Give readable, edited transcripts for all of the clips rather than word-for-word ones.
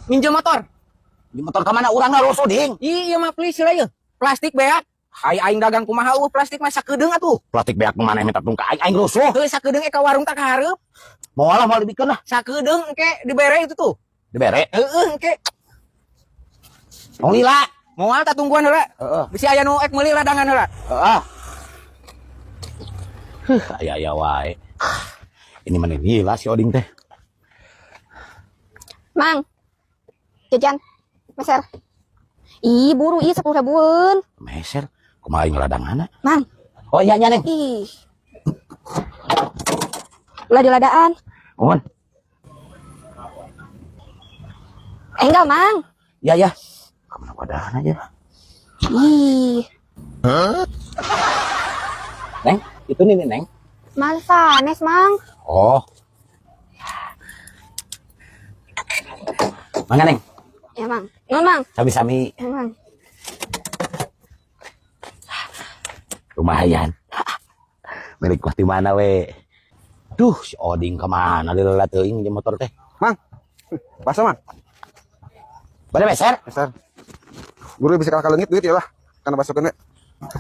Minjem motor. Di motor ka mana urang rusuh ding? Iya mah please lah ya. Plastik beak. Ai aing dagang kumaha eueuh plastik mah sakedeung atuh. Plastik beak mana minta tung ka aing aing rusuh. Heuh sakedeung ka warung tak hareup. Moal lah moal dibikeun lah. Sakedeung engke dibere itu tuh. Dibere. Heeh engke. Tong lila. Moal tak tungguan heula. Heeh. Bisi aya nu ek meuli ladangan heula. Heeh. Huh, aya-aya wae. Ini mana lila si Oding teh. Mang. Jajan. Meser. Ih, buru ih 10 ribuan. Meser, kumaha aing ladanganna? Mang. Oh iya nya Neng. Ih. Ulah diladaan. Mohon. Enggak, Mang. Ya ya. Kemana wadahan aja. Ih. Neng, itu nih Neng. Masa sanes, Mang. Oh. Mangga Neng, Ya, Mang. Nuhun, Mang. sami-sami. Ya, Mang. Lumayan. Milik mah di mana we? Duh, si Oding kemana lila teuing jeung motor teh. Mang. Bakso, Mang. Bade meser? Meser. Buru bisa kalah leungit duit ya lah. Karena bakso kena.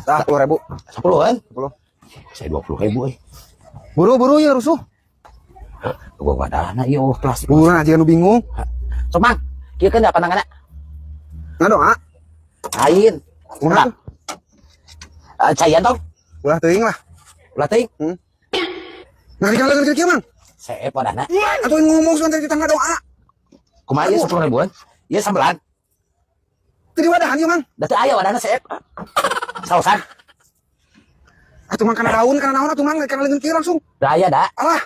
Tah, 10 ribu. 10-an? 10. Saya 20 ribu euy. Buru-buru ya rusuh. Gua wadahna ieu plastik. Buru aja nu bingung. Sok Mang, kieu kan da pandanganna. Ngadoa. Lain. Kumaha tuh? Cayan tong. Ulah teuing lah. Ulah teuing. Nah, dikala leungeun kieu, Mang. Seep wadahna. Atuh ngomong suan teh ditangga doa. Kumaha ieu 10 ribuan? Ieu sambelan. Teu diwadahan ieu, Mang. Da teu aya wadahna seep. Saosan. Atuh Mang kana daun, kana naon atuh Mang, kana leungeun kieu langsung. Da aya da. Alah.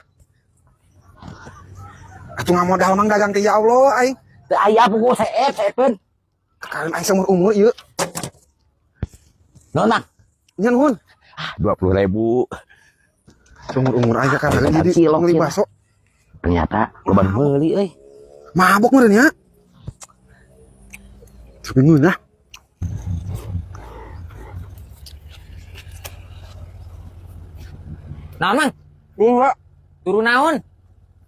Atuh ngamodal Mang dagang teh ya Allah aing. Teu aya pugu seep, seepeun. Kakareun aing seumur umur ieu. Nuhun, Mang. Nya nuhun. Ah, 20 ribu. Seumur umur aing kakareun Ada jadi cilok meuli ieu. bakso. Ternyata loba nu meuli euy. Mabok meureun nya. Bingung nah. Naon, Mang? Buru, Pak. Turu naon?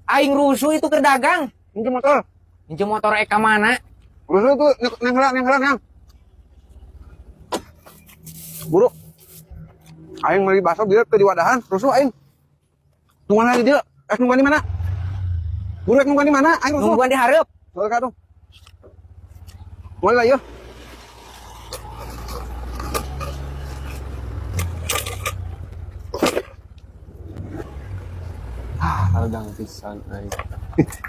Aing rusuh itu keur dagang. Minjem motor. Minjem motor ek ka mana? Rusuh tuh neng heula, neng heula, neng. Buru. Aing meuli bakso bieu teu diwadahan, rusuh aing. Nungguan lagi dia. Nungguan di mana? Buru ek nungguan di mana? Aing rusuh. Nungguan di hareup. Soal ka tuh. Mulai lah yeuh. Ah, dagang pisan aing.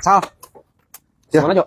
Sal. Ya. Mana, Jo?